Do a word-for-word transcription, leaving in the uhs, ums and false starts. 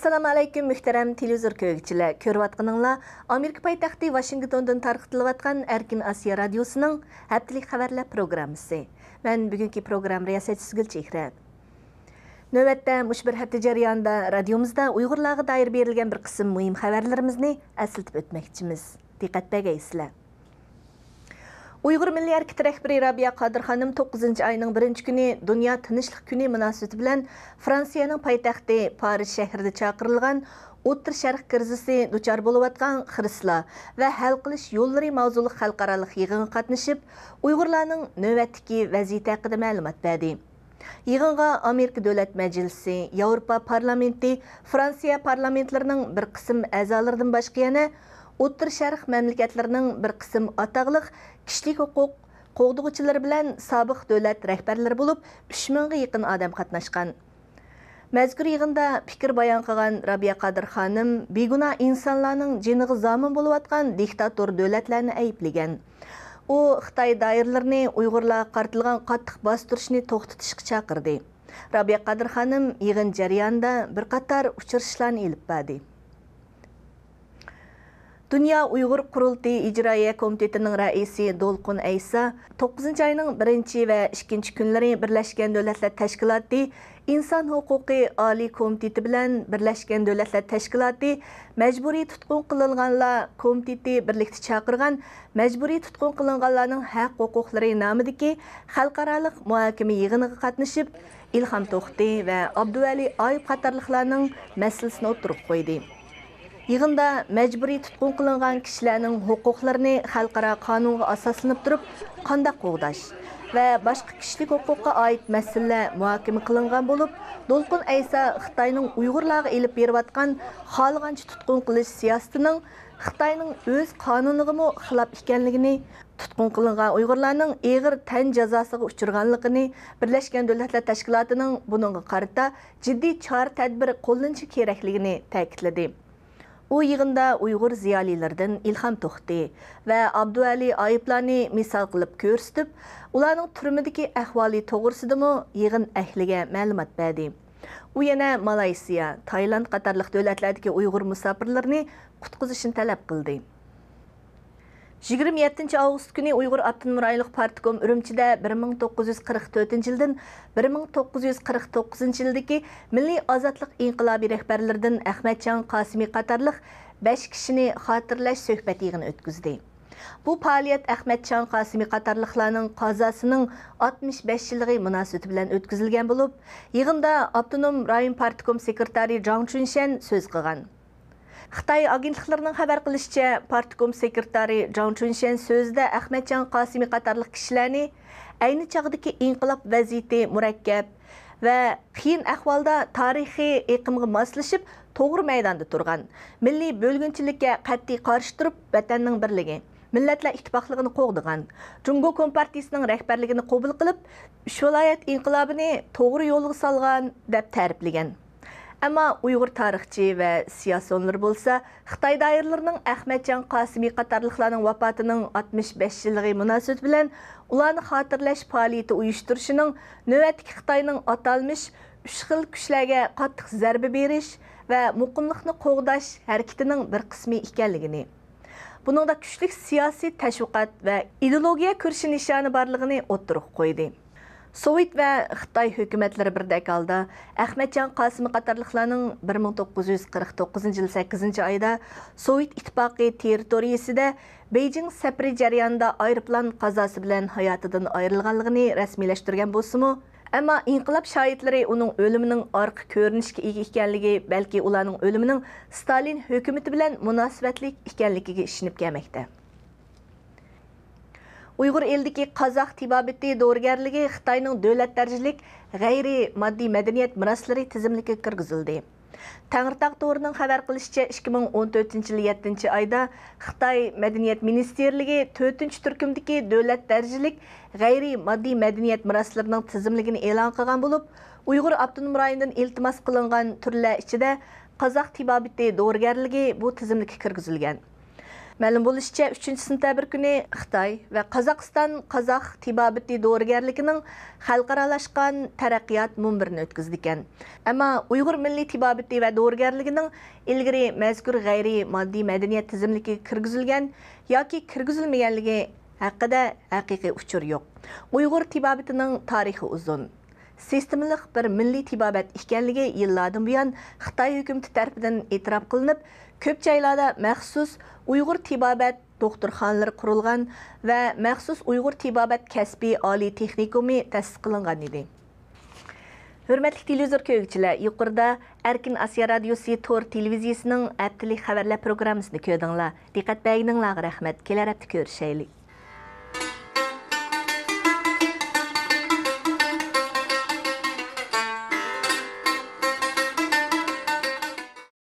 ئەسسالامۇ ئەلەيكۇم، مۆھتەرەم تېلېۋىزور كۆرگۈچىلەر. كۆرۈۋاتقىنىڭلار ئامېرىكا پايتەختى ۋاشىنگتوندىن تارقىتىلىۋاتقان ئەركىن ئاسىيا رادىيوسىنىڭ ھەپتىلىك خەۋەرلەر پروگراممىسى. مەن بۈگۈنكى پروگرامما رىياسەتچىسى گۈلچېھرە. نۆۋەتتە مۇشۇ بىر ھەپتە جەريانىدا رادىيومىزدا ئۇيغۇرلارغا دائىر بېرىلگەن بىر قىسىم مۇھىم خەۋەرلىرىمىزنى ئەسلىتىپ ئۆتمەكچىمىز. دىققەت بەرگەيسىلەر. ئۇيغۇر مىللىي ھەرىكىتى رەھبىرى رابىيە قادىر خانىم توققۇزىنچى ئاينىڭ بىرىنچى كۈنى دۇنيا تىنچلىق كۈنى مۇناسىۋىتى بىلەن فرانسىيەنىڭ پايتەختى پارىژ شەھىرىدە چاقىرىلغان ئوتتۇرا شەرق كىرىزىسى دۇچار بولۇۋاتقان خىرىسلار ۋە ھەل قىلىش يوللىرى ماۋزۇلۇق خەلقئارالىق يىغىنغا قاتنىشىپ، ئۇيغۇرلارنىڭ نۆۋەتتىكى ۋەزىيىتى ھەققىدە مەلۇمات بەردى. يىغىنغا ئامېرىكا دۆلەت مەجلىسى، ياۋروپا پارلامېنتى، فرانسىيە پارلامېنتلىرىنىڭ بىر قىسىم ئەزالىرىدىن باشقا يەنە ئوتتۇرا شەرق مەملىكەتلىرىنىڭ بىر قىسىم ئاتاقلىق كىشىلىك ھوقۇق قوغدىغۇچىلىرى بىلەن سابىق دۆلەت رەھبەرلىرى بولۇپ، ئۈچ مىڭغا يېقىن ئادەم قاتناشقان. مەزكۇر يىغىندا پىكىر بايان قىلغان رابىيە قادىر خانىم بىگۇناھ ئىنسانلارنىڭ جېنىغا زامىن بولۇۋاتقان دىكتاتور دۆلەتلەرنى ئەيىبلىگەن. ئۇ خىتاي دائىرىلىرىنى ئۇيغۇرلارغا قارىتىلغان قاتتىق باستۇرۇشنى توختىتىشقا چاقىردى. رابىيە قادىر خانىم يىغىن جەريانىدا بىر قاتار ئۇچرىشىشلارنى ئېلىپ باردى. دۇنيا ئۇيغۇر قۇرۇلتىيى ئىجرائىيە كومىتېتىنىڭ رەئىسى دولقۇن ئەيسا توققۇزىنچى ئاينىڭ بىرىنچى ۋە ئىككىنچى كۈنلىرى بىرلەشكەن دۆلەتلەر تەشكىلاتى ئىنسان ھوقۇقى ئالىي كومىتېتى بىلەن بىرلەشكەن دۆلەتلەر تەشكىلاتى مەجبۇرىي تۇتقۇن قىلىنغانلار كومىتېتى بىرلىكتە چاقىرغان مەجبۇرىي تۇتقۇن قىلىنغانلارنىڭ ھەق ھوقۇقلىرى نامىدىكى خەلقئارالىق مۇھاكىمە يىغىنىغا قاتنىشىپ، ئىلھام توختى ۋە ئابدۇۋەلى ئايۇپ قاتارلىقلارنىڭ مەسىلىسىنى ئوتتۇرىغا قويدى. يىغىندا مەجبۇرىي تۇتقۇن قىلىنغان كىشىلەرنىڭ ھوقۇقلىرىنى خەلقئارا قانۇنغا ئاساسلىنىپ تۇرۇپ قانداق قوغداش ۋە باشقا كىشىلىك ھوقۇققا ئائىت مەسىلىلەر مۇھاكىمە قىلىنغان بولۇپ، دولقۇن ئەيسا خىتاينىڭ ئۇيغۇرلارغا ئېلىپ بېرىۋاتقان خالىغانچە تۇتقۇن قىلىش سىياسىتىنىڭ خىتاينىڭ ئۆز قانۇنىغىمۇ خىلاپ ئىكەنلىكىنى، تۇتقۇن قىلىنغان ئۇيغۇرلارنىڭ ئېغىر تەن جازاسىغا ئۇچرىغانلىقىنى، بىرلەشكەن دۆلەتلەر تەشكىلاتىنىڭ بۇنىڭغا قارىتا جىددىي چارە-تەدبىر قوللىنىشى كېرەكلىكىنى تەكىتلىدى. ئۇ يىغىندا ئۇيغۇر زىيالىيلىرىدىن ئىلھام توختى ۋە ئابدۇۋەلى ئايۇپلارنى مىسال قىلىپ كۆرسىتىپ، ئۇلارنىڭ تۈرمىدىكى ئەھۋالى توغرىسىدىمۇ يىغىن ئەھلىگە مەلۇمات بەردى. ئۇ يەنە مالايسىيا، تايلاند قاتارلىق دۆلەتلەردىكى ئۇيغۇر مۇساپىرلىرىنى قۇتقۇزۇشنى تەلەپ قىلدى. يىگىرمە يەتتىنچى ئاۋغۇست كۈنى ئۇيغۇر ئاپتونوم رايونلۇق پارتكوم ئۈرۈمچىدە بىر مىڭ توققۇز يۈز قىرىق تۆتىنچى يىلدىن بىر مىڭ توققۇز يۈز قىرىق توققۇزىنچى يىلدىكى مىللىي ئازادلىق ئىنقىلابى رەھبەرلىرىدىن ئەخمەتجان قاسىمى قاتارلىق بەش كىشىنى خاتىرىلەش سۆھبەت يىغىنى ئۆتكۈزدى. بۇ پائالىيەت ئەخمەتجان قاسىمى قاتارلىقلارنىڭ قازاسىنىڭ ئاتمىش بەش يىللىقى مۇناسىۋىتى بىلەن ئۆتكۈزۈلگەن بولۇپ، يىغىندا ئاپتونوم رايون پارتكوم سېكرېتارى جاڭ چۈنشەن سۆز قىلغان. خىتاي ئاگېنتلىقلىرىنىڭ خەۋەر قىلىشىچە، پارتكوم سېكرېتارى جاڭ چۈنشەن سۆزىدە ئەخمەتجان قاسىمى قاتارلىق كىشىلەرنى ئەينى چاغدىكى ئىنقىلاب ۋەزىيىتى مۇرەككەپ ۋە قىيىن ئەھۋالدا تارىخىي ئېقىمغا ماسلىشىپ، توغرا مەيداندا تۇرغان، مىللىي بۆلگۈنچىلىككە قەتئىي قارشى تۇرۇپ، ۋەتەننىڭ بىرلىكى، مىللەتلەر ئىتتىپاقلىقىنى قوغدىغان، جۇڭگو كومپارتىيىسىنىڭ رەھبەرلىكىنى قوبۇل قىلىپ، ئۈچ ۋىلايەت ئىنقىلابىنى توغرا يولغا سالغان، دەپ تەرىپلىگەن. ئەمما ئۇيغۇر تارىخچى ۋە سىياسىيونلىرى بولسا، خىتاي دائىرىلىرىنىڭ ئەخمەتجان قاسىمى قاتارلىقلارنىڭ ۋاپاتىنىڭ ئاتمىش بەش يىللىقى مۇناسىۋىتى بىلەن ئۇلارنى خاتىرىلەش پائالىيىتى ئۇيۇشتۇرۇشىنىڭ نۆۋەتتىكى خىتاينىڭ ئاتالمىش ئۈچ خىل كۈچلەرگە قاتتىق زەربە بېرىش ۋە مۇقىملىقنى قوغداش ھەرىكىتىنىڭ بىر قىسمى ئىكەنلىكىنى، بۇنىڭدا كۈچلۈك سىياسىي تەشۋىقات ۋە ئىدېئولوگىيە كۈرىشى نىشانى بارلىقىنى ئوتتۇرىغا قويدى. سوۋېت ۋە خىتاي ھۆكۈمەتلىرى بىردەك ھالدا ئەخمەتجان قاسىمى قاتارلىقلارنىڭ بىر مىڭ توققۇز يۈز قىرىق توققۇزىنچى يىل سەككىزىنچى ئايدا سوۋېت ئىتتىپاقى تېررىتورىيىسىدە بېيجىڭ سەپىرى جەريانىدا ئايروپىلان قازاسى بىلەن ھاياتىدىن ئايرىلغانلىقىنى رەسمىيلەشتۈرگەن بولسىمۇ، ئەمما ئىنقىلاب شاھىتلىرى ئۇنىڭ ئۆلۈمىنىڭ ئارقا كۆرۈنۈشكە ئىگە ئىكەنلىكى، بەلكى ئۇلارنىڭ ئۆلۈمىنىڭ ستالىن ھۆكۈمىتى بىلەن مۇناسىۋەتلىك ئىكەنلىكىگە ئىشىنىپ كەلمەكتە. ئۇيغۇر ئېلىدىكى قازاق تېبابىتى دورىگەرلىكى خىتاينىڭ دۆلەت دەرىجىلىك غەيرىي ماددىي مەدەنىيەت مىراسلىرى تىزىملىكىگە كىرگۈزۈلدى. تەڭرىتاغ تورىنىڭ خەۋەر قىلىشىچە، ئىككى مىڭ ئون تۆتىنچى يىل يەتتىنچى ئايدا خىتاي مەدەنىيەت مىنىستىرلىكى تۆتىنچى تۈركۈمدىكى دۆلەت دەرىجىلىك غەيرىي ماددىي مەدەنىيەت مىراسلىرىنىڭ تىزىملىكىنى ئېلان قىلغان بولۇپ، ئۇيغۇر ئاپتونوم رايونىدىن ئىلتىماس قىلىنغان تۈرلەر ئىچىدە قازاق تېبابىتى دورىگەرلىكى بۇ تىزىملىككە كىرگۈزۈلگەن. مەلۇم بولۇشىچە، ئۈچىنچى سېنتەبىر كۈنى خىتاي ۋە قازاقىستان قازاق تېبابىتى دورىگەرلىكىنىڭ خەلقئارالاشقان تەرەققىيات مۇنبىرىنى ئۆتكۈزىدىكەن. ئەمما ئۇيغۇر مىللىي تېبابىتى ۋە دورىگەرلىكىنىڭ ئىلگىرى مەزكۇر غەيرىي ماددىي مەدەنىيەت تىزىملىكىگە كىرگۈزۈلگەن ياكى كىرگۈزۈلمىگەنلىكى ھەققىدە ھەقىقىي ئۇچۇر يوق. ئۇيغۇر تېبابىتىنىڭ تارىخى ئۇزۇن. سىستېمىلىق بىر مىللىي تېبابەت ئىكەنلىكى يىللاردىن بۇيان خىتاي ھۆكۈمىتى تەرىپىدىن ئېتىراپ قىلىنىپ، كۆپ جايلاردا مەخسۇس ئۇيغۇر تېبابەت دوختۇرخانىلىرى قۇرۇلغان ۋە مەخسۇس ئۇيغۇر تېبابەت كەسپىي ئالىي تېخنىكومى تەسىس قىلىنغان ئىدى. ھۆرمەتلىك تېلېۋىزور كۆرگۈچىلەر، يۇقىرىدا ئەركىن ئاسىيا رادىيوسى تور تېلېۋىزىيىسىنىڭ ھەپتىلىك خەۋەرلەر پروگراممىسىنى كۆردۈڭلار. دىققەت بەرگىنىڭلارغا رەھمەت. كېلەر ھەپتە كۆرۈشەيلى.